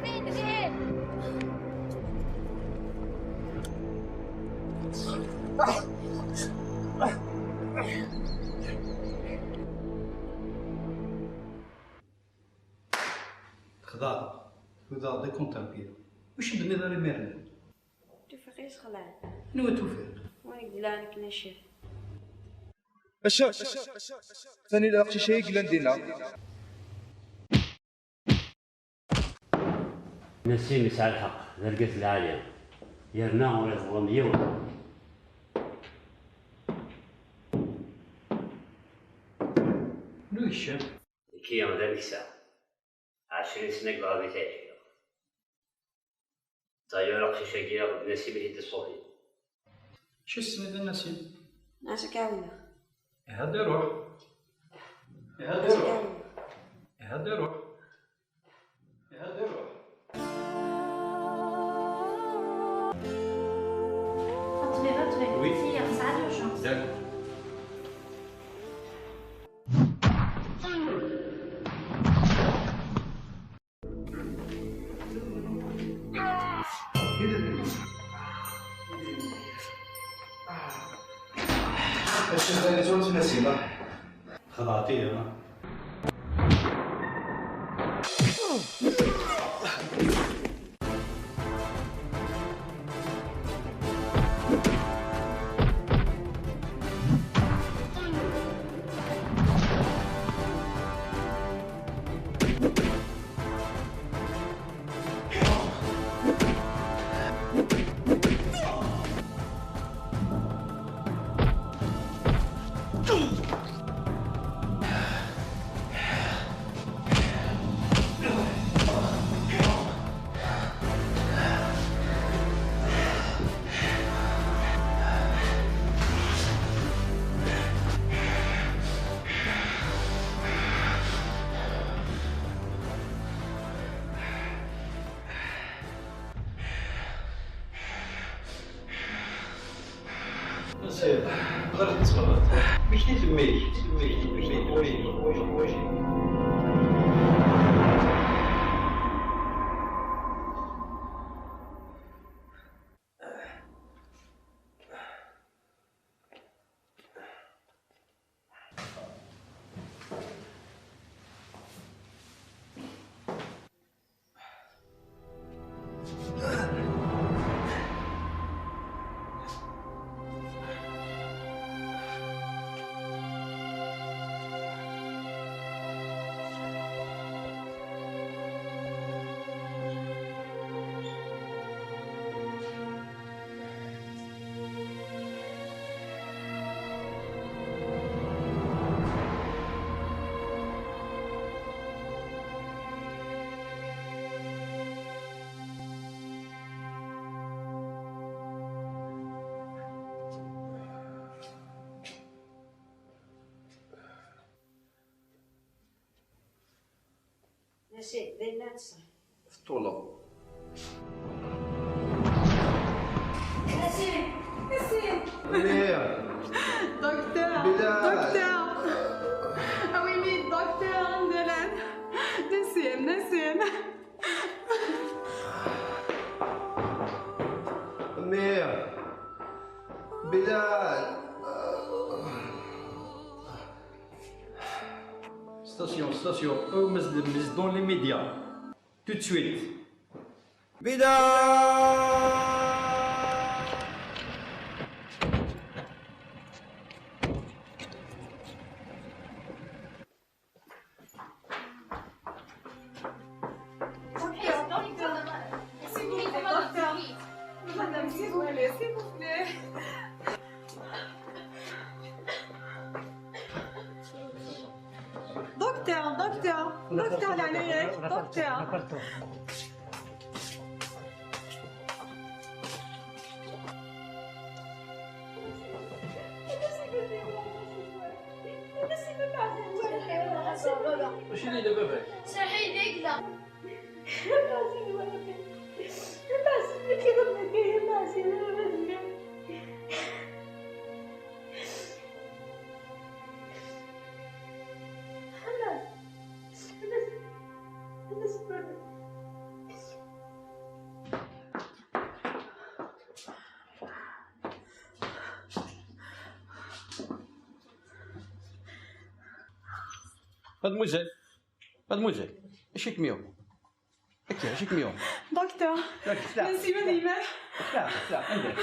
Din, din. Xḍa, tudaɣ-d akunterpied. Ur c-d-tenniḍ ara imir-nni. Tufiq yesxelɛen. Anwa Tufiq? Wa i yellan akken acif. Acu? Sani d aqcic-agi yellan dinna? Nassim yesɛa lḥeqq, d argaz lɛali. Yerna ur iḍellem yiwen. Anwa i yeččan? Nekki d ameksa. Ɛecrin sna deg lɣabit ay ḥekmeɣ. D'ailleurs, aqcic-agi d Nassim i t-id-iṣuḍin. Acu tessniḍ i Nassim? Nniɣ-as ad k-ɛawneɣ. Ihi ad iruḥ. Ihi ad iruḥ. Ihi ad iruḥ. Ihi ad iruḥ. Ṭṭbib, ṭṭbib. Oui. Sya, nesɛa l'urgence. D'accord. Xḍeɛt-iyi, ha? Ɣer tettfeɣ. Mekti temmik, temmik, temmik, temmik. Nassim, d ayen ad tesɛu. Teṭṭuleḍ. Nassim! Nassim! Mliḥ! Docteur! Bilal! Docteur! Awim-d docteur, anda llan? Nassim, Nassim! Mliḥ! Bilal! Station, station, au Masdam, dans les médias. Tout de suite. Vida. Docteur, docteur. S'il vous plaît, docteur. Madame, s'il vous plaît, s'il vous plaît. Docteur, docteur, docteur, la Nérec, docteur. Mačči d ayla baba-k. Saḥi d ayla. Mademoiselle, mademoiselle, ايش يكميو؟ اكي، ايش يكميو؟ دكتور. دكتور، لا. نسيب الإيمان. لا، لا، عندك.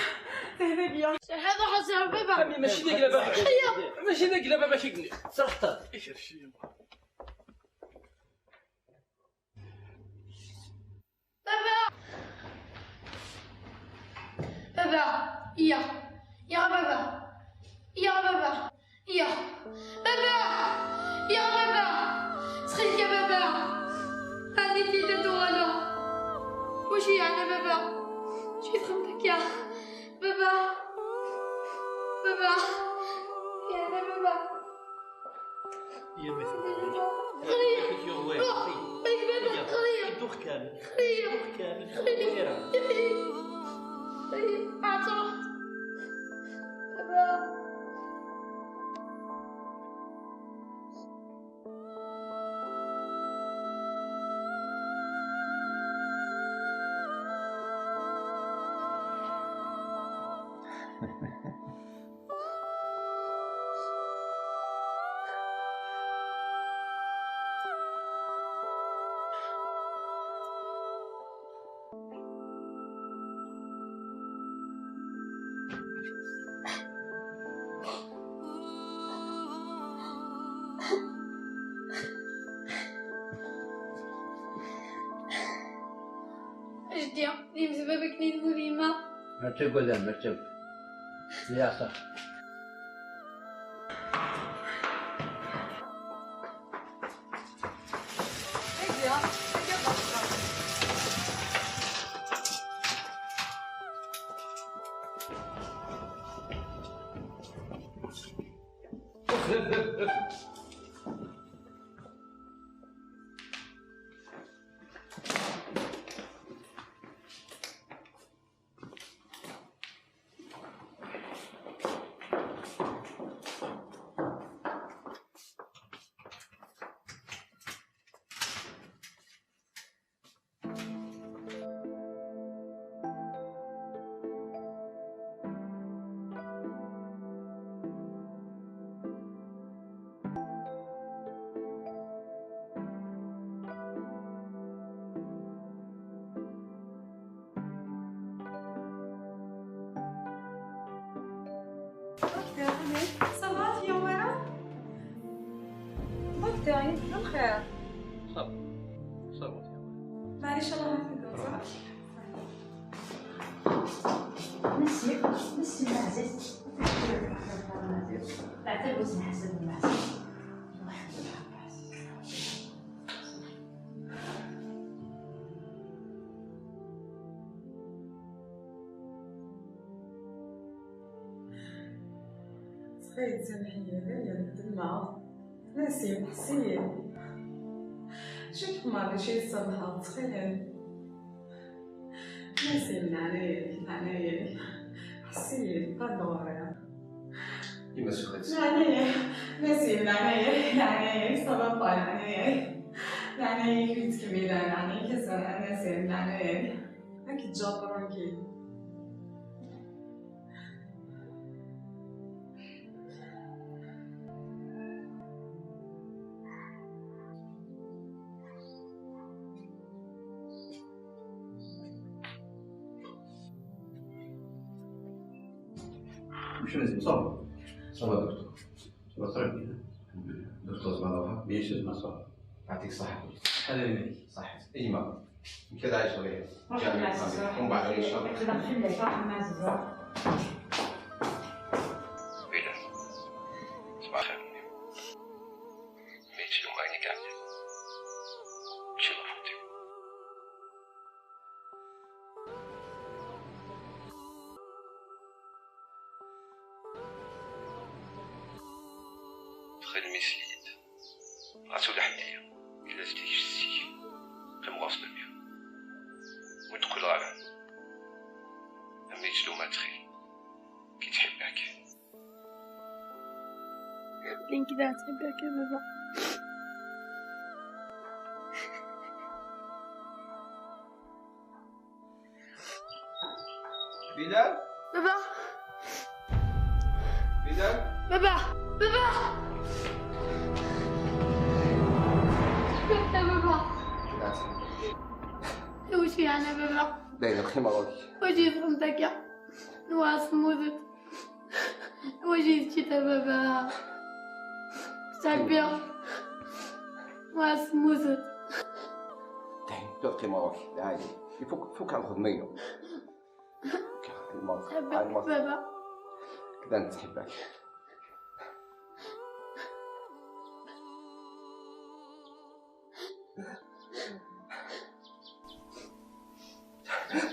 تهدى بيا. شحال راح أسير بابا؟ ماشي داك لا بابا. هيا. ماشي داك لا بابا، شي قلي. صرحت. ايش الشيء؟ بابا! بابا! يا، يا بابا! يا بابا! يا بابا! يا بابا! سخيك يا بابا! هاني تيتا دوالا! وشي على بابا؟ شي فهمتك يا بابا؟ بابا! يا بابا! يا مثل. خليه. يا ويلي. خليه بابا، خليه. يدوخ كامل. خليه. يدوخ كامل. خليه. خليه. خليه. أعطوه. بابا. Jeddi, d imezbab akken i lmud yemma. Ma ttagad, ma ttagad. Ya, صح. تاعي بخير. صافي. صافي. معليش، الله يحفظك. صافي. نسيب، نسيب العزيز. تعتبر حسب المعزيز. صغير، سامحيني، أنا ندمع. نسيم، حسيني. شوف، ما شي سامحة، صغير. نسيم، نعنايك، نعنايك. حسيني، قدوري. كيما سكرت. نعنايك، نسيم، نعنايك، نعنايك، صباح، نعنايك. نعنايك، بنت كبيرة، نعنايك، نسيم، نعنايك. هاك تجا ترونكيل. مش لازم صبر. صبر دكتور. صبر، صبر. الحمد لله. دكتور زمان روحه. بيان سور ما صبر. يعطيك الصحة. هذا اللي صحة. ايما. كذا عايش وياه. روح جامع مع الزهرة. ومن بعد إن شاء الله. كذا نخليك، روح مع الزهرة. بلا. صباح الخير. ميت يوم عيني قاعدة. شو المفروض؟ دخل ميسيد. عرفتو لحد هي. إلا زدتي شتي. كم غاصب بيها. وتقول غالع. أمي تلوم تخي. كي تحبك. لين كذا تحبك يا بابا. بلال؟ بابا. بلال؟ بابا. بابا. يا بابا. بلال. وش يعني بابا؟ داير الخيمة غادي. وجهي فهمتك يا نواس موتت. وجهي جيت بابا. تعبير. نواس موتت. داير الخيمة غادي. عادي. فوق، فوق على الخدمية. فوق على الماضي. على الماضي. بابا. كذا نتحبك.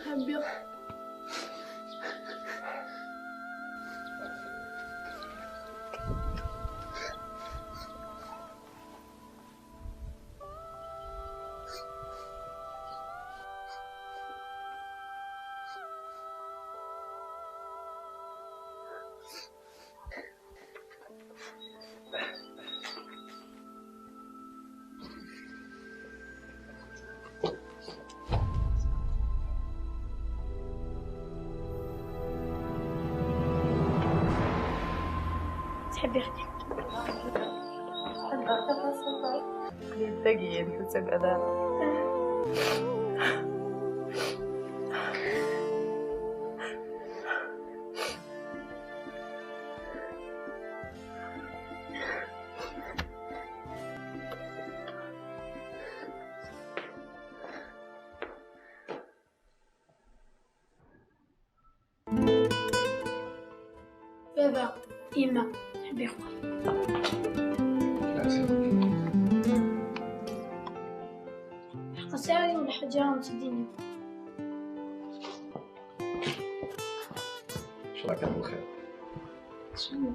حبيبي. تحبي اختي؟ تقي انت تبقى دار. بابا، يما، حبي خويا. حق ساعة ولا حاجة راهم تديني. ان شاء الله كان بخير. ان شاء الله.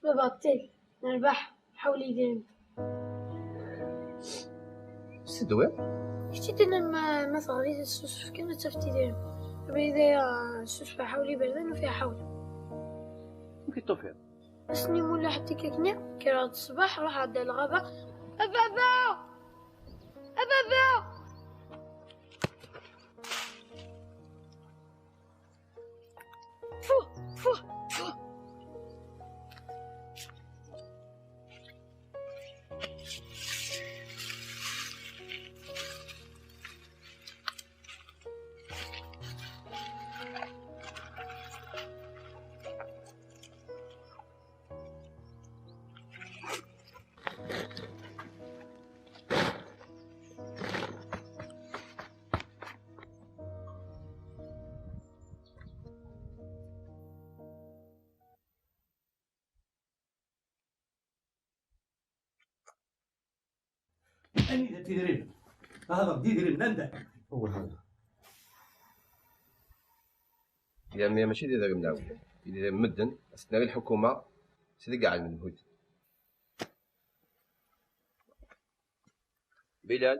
بابا، قتل. نربح. حولي ديرهم. سي دوي؟ كنتي دير ما، ما تغري السوس كما تفتي ديرهم. Abrid-aya s usefaḥ ḥawli iberdan u fiha ḥawli. Amek i t-tufiḍ? Ass-nni mulaḥ tikak-nni, kkreɣ-d ṣṣbeḥ, ruḥeɣ-d ɣer lɣaba. A baba! A baba! Fuh! Fuh! Fuh! Anida-t idrimen? Hḍer-d idrimen anda? Awah hada. Idrimen mačči d idrimen n lɛewla. Idrimen n medden, ad s-d-nerr i lḥukuma, s deg ɛelmen hut. Bilal,